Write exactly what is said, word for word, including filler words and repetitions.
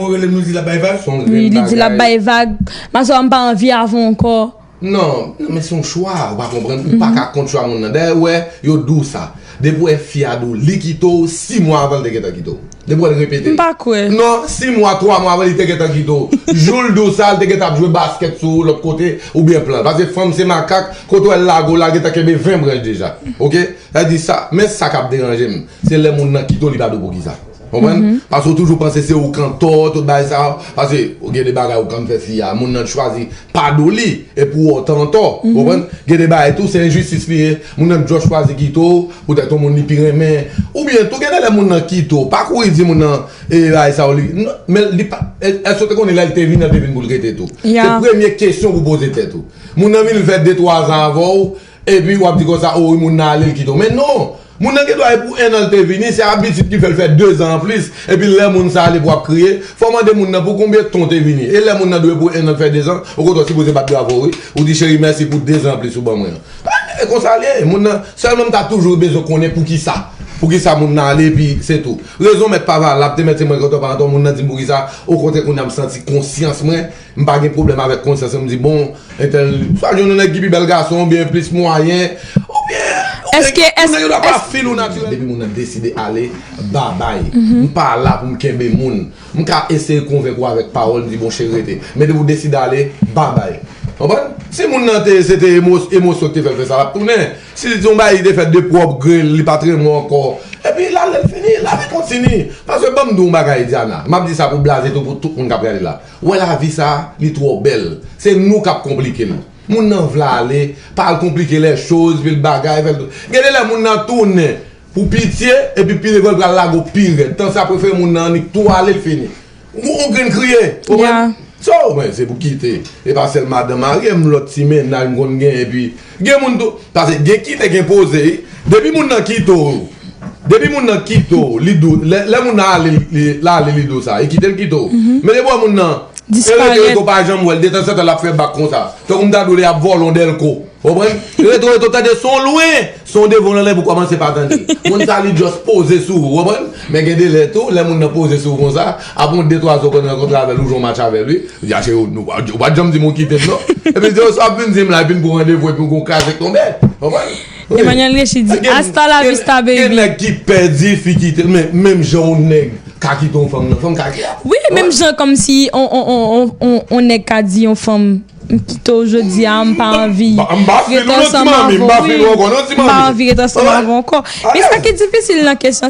Ou rele m, nou di l ap bay vag? Wi, li di l ap bay vag. Masè, m pa anvi avè w ankò. Non, non, men se yon chwa, ou pa konprann. Ou pa ka kont chwa moun nan. Dayè, ou wè, yo di w sa. Depi w wè fi a di w li kite w, sis mwa avan l te gentan kite w. Depi w wè l repete. M pa kwè. Non, sis mwa, twa mwa avan li te gentan kite w. Jou l di w sa, l te gentan ap jwe baskèt sou ou lòt kote, oubyen plan. Paske fanm se makak, kote w wè l lage w la, gentan kenbe ven branch deja. Oke? Sa di sa, men sa k ap deranje m, se lè moun nan kite w, li pa di w poukisa. Konprann? Paske w toujou panse se ou k antò, tout bagay sa yo. Paske gen de bagay ou konn fè fi a, moun nan chwazi pa di w li, epi ou wè w t antò. Konprann? Gen de bagay tou, se enjistis li ye. Moun nan just chwazi kite w, poutèt yon moun li pi renmen. Oubyen tou, gen de lè moun nan kite w, pa kouri di moun nan, e, bagay sa yo, li, non, men li pa, e, èske w te konnen lè l te vini, l te vin pou l rete tou? Se premye kesyon pou w poze tèt ou. Moun nan vin fè de, twa zan avè w, epi w ap di konsa, o wi, moun nan ale, l kite w. Men non! Moun nan gen dwa e pou en an l te vini, se abitid ki fè l fè de zan anplis, epi lè moun sa ale pou w ap kriye, fò w mande moun nan pou konbyen tan w te vini. E lè moun nan dwe pou en an l fè de zan, okontrè w sipoze bat bravo wi. Ou di, cheri, mèsi pou de zan anplis ou ban mwen an. E konsa l ye, moun nan, sèlman m ta toujou bezwen konnen poukisa. Poukisa moun nan ale, epi se tou. Rezon mèt pa valab, te mèt se mwen ki antò pa antò, moun nan di m poukisa, okontrè kounye a m santi konsyans mwen, m pa gen pwoblèm avèk konsyans mwen, m di, bon, entèl, swa jwenn yon nèg ki pi bèl gason, oubyen plis mwayen, oubyen, oubyen, èske, moun nan gen dwa pa fil ou natirèl. Depi moun nan deside ale, babay. M pa la pou m kenbe moun. M ka eseye konvenk ou avèk pawòl, m di, bon, cheri, rete. Men depi w deside ale, babay. Konprann? Si moun nan te, se te emo-, emosyon ki te fè l fè sa, l ap tounen. Si li te yon bagay li te fè de pwòp gre l, li pa t renmen w ankò. Epi l ale, l fini, lavi kontinye. Paske ban m di w yon bagay, Diana. M ap di sa pou blaze tou, pou tout moun k ap gade la. Ou wè lavi sa, li twò bèl. Se nou k ap konplike l. Moun nan vle ale, pa al konplike lè choz, epi l bagay, fè l tou. Gen de lè moun nan tounen pou pitye, epi pi devan l pral lage w pi rèd. Tan sa prefere moun nan annik tou ale, l fini. Ou, ou grenn kriye, konprann? So, mwen, se pou kite. E pa sèl madan marye m, lòt ti mennaj m konn gen, epi gen moun tou. Paske gen kite, gen poze, wi. Depi moun nan kite w, depi moun nan kite w, li di w, lè, lè moun nan ale, li, l ale, li di w sa, e kite l kite w. Men depi w wè moun nan, e rete, rete, w pa janm wè l, detanzantan l ap fè bak konsa. Tankou m ta di w li ap vòlè yon dèlko. Konprann? Rete, rete, w tande son lwen, son devan w l anlè pou kòmanse pa tande. Moun sa li just poze sou ou, konprann? Men gen de lè tou, lè moun nan poze sou ou konsa, apre yon de twa zò konn rankontre avè l, ou jwe yon match avè l, wi. Ou di, a cheri, ou, ou, ou pa t janm di m ou kite m, non. Epi l di, o, sa w ap vin di m la, epi n pran randevou, epi n gon kazèk tonbe. Konprann? Wi. Emmanuel Richie di, gen, hasta la gen, vista, gen baby. Nèg ki pè di fi kite l, men menm jan yon nèg ka kite yon fanm nan, fanm ka kite. Wi, menm jan kòmsi on, on, on, on, on, on nèg ka di yon fanm, m kite w jodi a, m pa anvi rete ansanm avè w, wi. M pa anvi rete ansanm avè w ankò. Men sa ki difisil nan kesyon